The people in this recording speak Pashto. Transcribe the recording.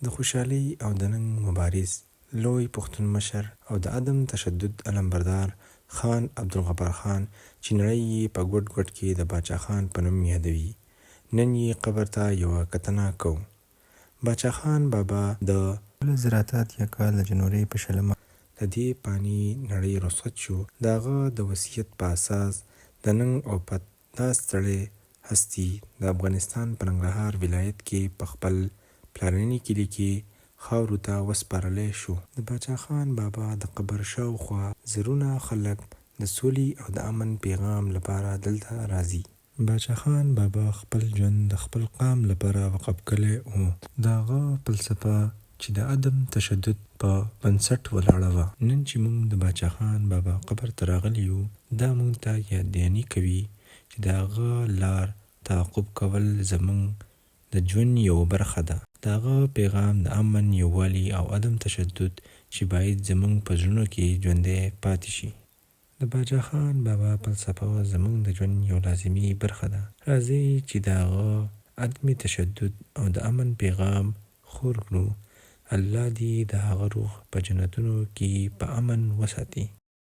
د خوشحالۍ او د ننګ مبارز، لوی پښتون مشر او د عدم تشدد علمبردار خان عبدالغفار خان چې نړۍ یې په ګوټ ګوټ کې د باچا خان په نوم یادوي نن یې قبر ته یوه کتنه کوو. باچا خان بابا د 1988 کال د جنورۍ په شلمه له دې فاني نړۍ رخصت شو، د هغه د وصیت په اساس د ننګ او پت دا ستړې هستي د افغانستان په ننګرهار ولایت کې په خپل پلرني کلي کې خاورو ته وسپارل شو. د باچا خان بابا د قبر شاوخوا زرونه خلک د سولې او د امن پیغام لپاره دلته راځي. باچا خان بابا خپل ژوند د خپل قام لپاره وقف کړی ؤ. د هغه فلسفه چې د عدم تشدد په بنسټ ولاړه وه. نن چې مونږ د باچا خان بابا قبر ته راغلي یو، دا مونږ ته یاد دهاني کوي چې د هغه لار تعقب کول زمونږ د ژوند یوه برخه ده. د هغه پیغام د امن، یووالي او عدم تشدد چې باید زمونږ په زړونو کې ژوندی پاتې شي. د باچا خان بابا فلسفه زمونږ د ژوند یوه لازمي برخه ده. راځئ چې د هغه عدم تشدد او د امن پیغام خور کړو. الله دې د هغه روح په جنتونو کې په امن وساتي.